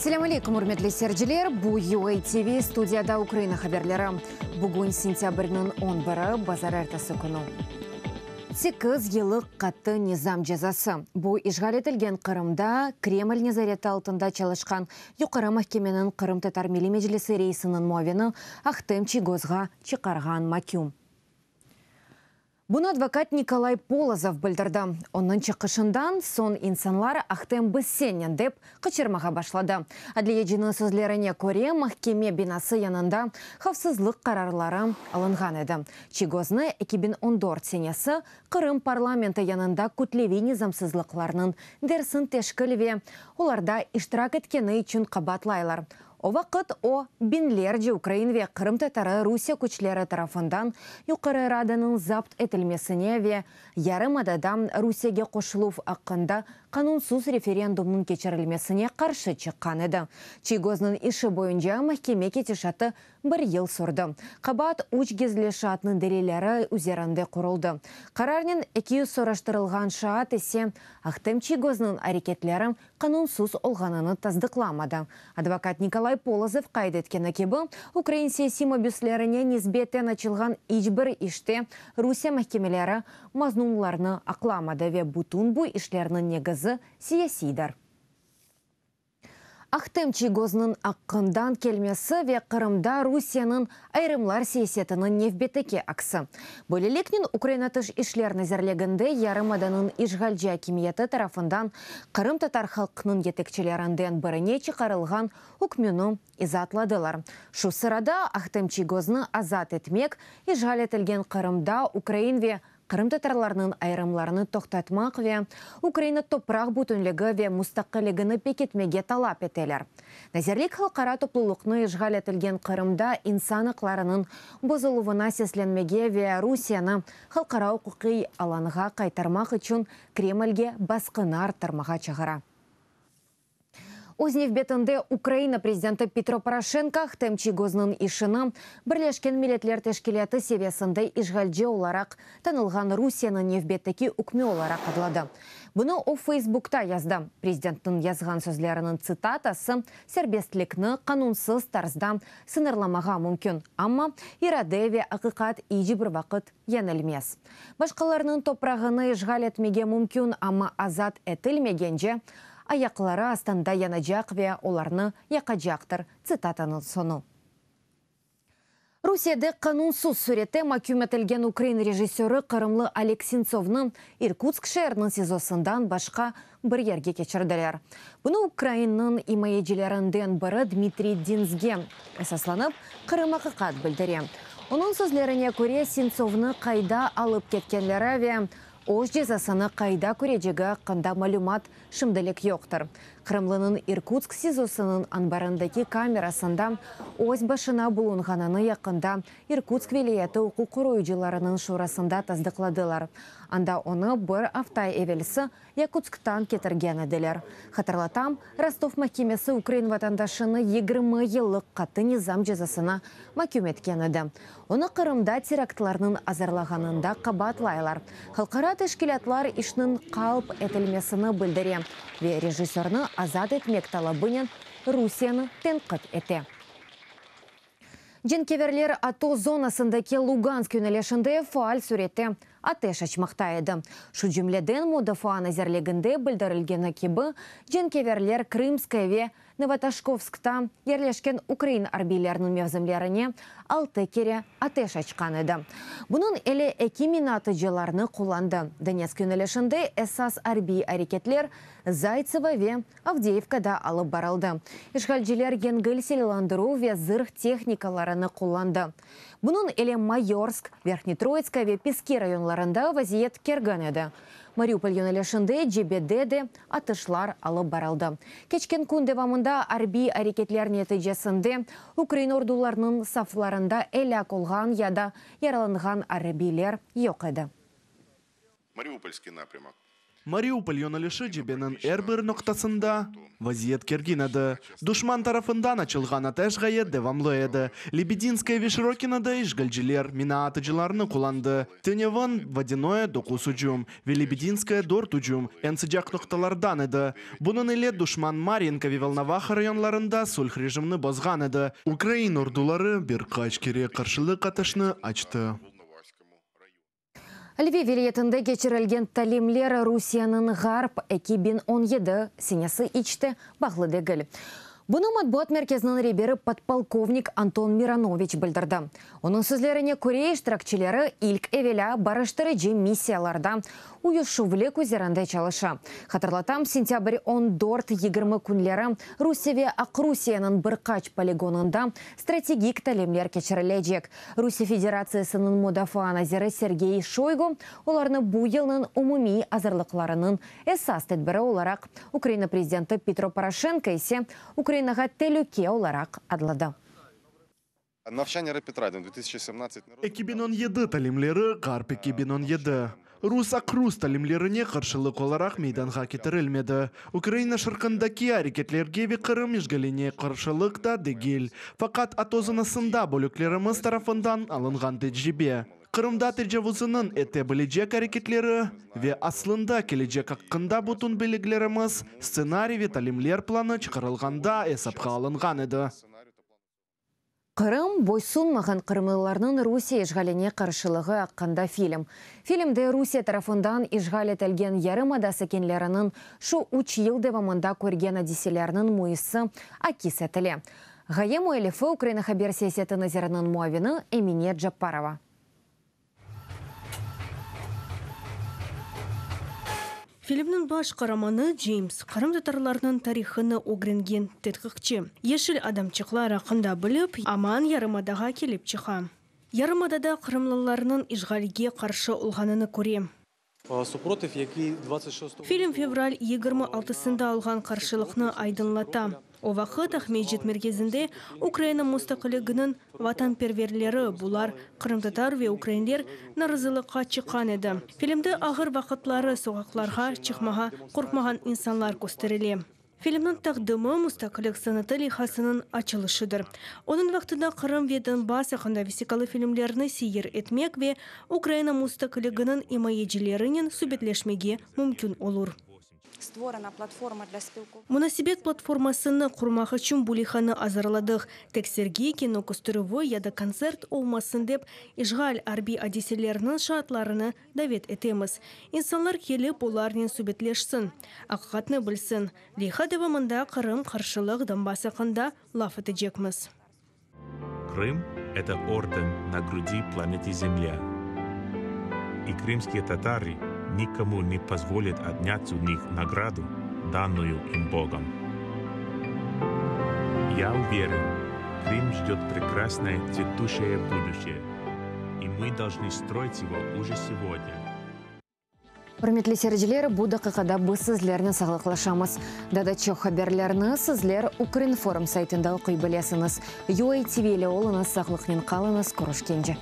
Selâm aleyküm, ürmetli seyirciler! Bu UA TV, studiyada Ukraina haberleri. Bugün sentâbrniñ on biri, bazarertesi künü. Sekiz yıllıq qattı nizam cezası. Bu, işğal etilgen Qırımda Kreml nezareti altında çalışqan Yuqarı mahkemeniñ Qırımtatar Milliy Meclisi reisiniñ muavini Ahtem Çiygozğa çıqarğan maküm. Bunı advokat Nikolay Polozov bildirdi. Onıñ çıqışından soñ insanlar Ahtem biz sennen dep qıçırmağa başladı. Adliyeciniñ sözlerine köre, mahkeme binası yanında havfsızlıq qararları alınğan edi. Çiygoznı 2014 senesi Qırım parlamenti yanında kütleviy nizamsızlıqlarnıñ dersin teşkil ve olarda iştirak etkeni içün qabaatlaylar. O vaqıt o, biñlerce ukrain ve qırımtatarı Rusiye küçleri tarafından Yuqarı Radanıñ zapt etilmesine ve yarımadada Rusiyege qoşuluv aqqında qanunsız referendumnıñ keçirilmesine qarşı çıqqan edi. Çiygoznıñ işi boyunca mahkeme ketişatı bir yıl sürdi. Qabaat üç gizli şaatnıñ delilleri üzerinde quruldı. Qararnen 200 soraştırılğan şaat ise Ahtem Çiygoznıñ areketleri qanunsız olğanını tasdıqlamadı. Advokat Nikolay Polozov qayd etkeni kibi, ukrain siyasiy mabüslerine nisbeten açılğan iç bir işte Rusiye mahkemeleri maznunlarnı aqlamadı ve bütün bu işlerniñ negizi siyasiydir. Ahtem Çiygoznıñ aqqından kelmesi ve Qırımda Rusiyeniñ ayırımlar siyasetiniñ nevbetteki aksi. Böyleliknen, Ukraina Tış işler nazirliginde yarımadanıñ işğalci akimiyeti tarafından qırımtatar halqınıñ yetekçilerinden birine çıqarılğan ükmüni izaatladılar. Şu sırada Ahtem Çiygoznı azat etmek, işğal etilgen Qırımda ukrain ve qırımtatarlarnıñ ayırımlarını toqtatmaq ve Ukraina topraq bütünligi ve mustaqilligini pekitmege talap eteler. Nazirlik halqara toplulıqnı işğal etilgen Qırımda insan aqlarınıñ bozuluvına seslenmege ve Rusiyeni halqara uquqiy alanğa qaytarmaq içün Kremlge basqını arttırmağa çağıra. Öz nevbetinde Ukraina prezidenti Petro Poroşenko Ahtem Çiygoznıñ işini Birleşken Milletler Teşkilâtı seviyesinde işğalci olaraq tanılğan Rusiyeniñ nevbetteki ükmü olaraq adladı. Bunı o Feysbukta yazdı. Prezidentniñ yazğan sözleriniñ tsitatası, Serbestlikni qanunsız tarzda sıñırlamağa mümkün, amma irade ve aqiqat iç bir vaqıt yeñilmez. Başqalarınıñ toprağını işğal etmege mümkün, amma azat etilmegence, ayaqları astında yanacaq ve olarnı yaqacaqtır, tsitatanıñ soñu. Rusiyede qanunsız sürette maküm etilgen ukrain rejissörı qırımlı Oleg Sentsovnı İrkutsk şeeriniñ SİZOsından başqa bir yerge keçirdiler. Bunı Ukrainniñ imayecilerinden biri Dmitriy Dinzge esaslanıp, Qırım. Aqiqat bildire. Onıñ sözlerine köre, Sentsovnı qayda alıp ketkenleri ve öz cezasını qayda körecegi aqqında malümat şimdilik yoqtır. Qırımlınıñ İrkutsk SİZOsınıñ anbarındaki kamerasında öz başına bulunğanını yaqında İrkutsk vilâyeti uquq qoruyıcılarınıñ şurasında tasdıqladılar. Anda onı bir afta evelsi Yakutsktan ketirgen ediler. Hatırlatam, Rostov mahkemesi ukrain vatandaşını 20 yıllıq qattı nizam cezasına maküm etken edi. Onı Qırımda teraktlarnıñ azırlağanında qabaatlaylar. Halqara teşkilâtlar işniñ qalp etilmesini bildire ve rejissörni azat etmek talabınen Rusiyeni tenqit ete. Cenkeverler ATO zonasındaki Lugansk yönelişinde faal sürette ateş açmaqta edi. Şu cümleden, Mudafaa nazirliginde bildirilgeni kibi, cenkeverler Krımskaya ve Novotoşkovskta yerleşken ukrain arbiyleriniñ mevzimlerine altı kere ateş açqan edi. Bunıñ ile eki minaatıcılarnı qullandı. Donetsk yönelişinde esas arbiy areketler Zaytsevo ve Avdeyevkada alıp barıldı. İşğalciler yengil silâlandıruv ve zırh tehnikalarını qullandı. Bunıñ ile Mayorsk, Verhnetroitskaya ve Peski rayonlarında vaziyet kergin edi. Mariupol yönelişinde cebede de atışlar alıp barıldı. Keçken kün devamında arbiy areketler neticesinde ukrain ordularınıñ saflarında elâk olğan ya da yaralanğan arbiyler yoq edi. Mariupolskiy naprâmok. Mariupol yönelişi cebeniñ er bir noqtasında vaziyet kergin edi. Duşman tarafından açılğan ateş ğayet devamlı edi. Lebedinskoye ve Şırokinoda işğalciler mina atıcılarnı qullandı. Tünevin Vodânoye doquz ücüm ve Lebedinskoye dört ücüm eñ sıcaq noqtalardan edi. Bunıñ ile duşman Maryinka ve Volnovaha rayonlarında sulh rejimini bozğan edi. Ukrain orduları bir qaç kere qarşılıq ateşni açtı. Lviv vilâyetinde keçirilgen talimler Rusiyeniñ Ğarp 2017 senesi iç te bağlı degil. Bunı matbuat merkeziniñ reberi podpolkovnik Anton Mironoviç bildirdi. Onıñ sözlerine köre, iştirakçileri ilk evelâ barıştırıcı missiyalarda uyuşuvlik üzerinde çalışa. Hatırlatam, sentâbr 14, 20 künleri Rusiye ve Aqrusiyeniñ bir qaç poligonında strategik talimler keçirilecek. Rusiye Federatsiyasınıñ mudafaa naziri Sergey Şoygu olarnı bu yılnıñ umumiy azırlıqlarınıñ esas tedbiri olaraq, Ukraina prezidenti Petro Poroşenko ise Ukrainağa telüke olaraq adladı. Навчання Rapid Trident 2017 2017 talimleri Ğarp 2017 rus-aqrus talimlerine qarşılıq olaraq meydanğa ketirilmedi. Ukraina şarqındaki areketlerge ve Qırım işğaline qarşılıq da degil. Faqat ATO zonasında bölüklerimiz tarafından alınğan tecribe, Qırımda tecavuzınıñ ete bilecek areketleri ve aslında kelecek aqqında bütün bilgilerimiz, stsenariy ve talimler planı çıqarılğanda esapqa alınğan edi. Qırım, boysunmağan qırımlılarnıñ Rusiye işğaline qarşılığı aqqında film. Filmde Rusiye tarafından işğal etilgen yarımada sakinleriniñ şu üç yıl devamında körgen adiselerniñ müisi akis etile. Ğaye müellifi Ukraina haber siyaseti naziriniñ muavini Emine Capparova. Filmniñ baş qaramanı Ceyms, qırımtatarlarnıñ tarihını ögrengen tedqiqçi. Yeşil adamçıqlar aqqında bilip, aman yarımadağa kelip çıqa. Yarımadada qırımlılarnıñ işğalge qarşı olğanını köre. Супротив, який 26 Film fevral 26-sında olğan qarşılıqnı aydınlata. O vaqıt Aqmescit merkezinde Ukraina mustaqilliginiñ vatanperverleri, bular qırımtatar ve ukrainler, narazılıqqa çıqqan edi. Filmde ağır vaqıtları soqaqlarğa çıqmağa qorqmağan insanlar kösterile. Filmniñ taqdimi Mustaqillik sanatı leyhasınıñ açılışıdır. Onıñ vaqtında Qırım ve Donbass aqqında vesiqalı filmlerni seyir etmek ve Ukraina mustaqilliginiñ imayecilerinen subetleşmege mümkün olur. Створена платформа для спілкування. Munasebet platformasını qurmaq içün bu leyhanı azırladıq. Tek sergi, kino kösterüvi ya da kontsert olmasın dep, işğal arbiy adiseleriniñ şaatlarını davet etemiz. İnsanlar kelip, olarnen subetleşsin, aqiqatnı bilsin. Leyha devamında Qırım, qarşılıq, Donbass aqqında laf etecekmiz. Крым – это орден на груди планеты Земля. И крымские татары никому не позволят отнять у них награду, данную им Богом. Я уверен, Крым ждет прекрасное цветущее будущее, и мы должны строить его уже сегодня. Ürmetli seyirciler, bu daqiqada biz sizlernen sağlıqlaşamız. Daa da çoq haberlerni sizler Ukrinform saytında oquy bilesiñiz. UATV ile oluñız, sağlıqnen qalıñız, körüşkence.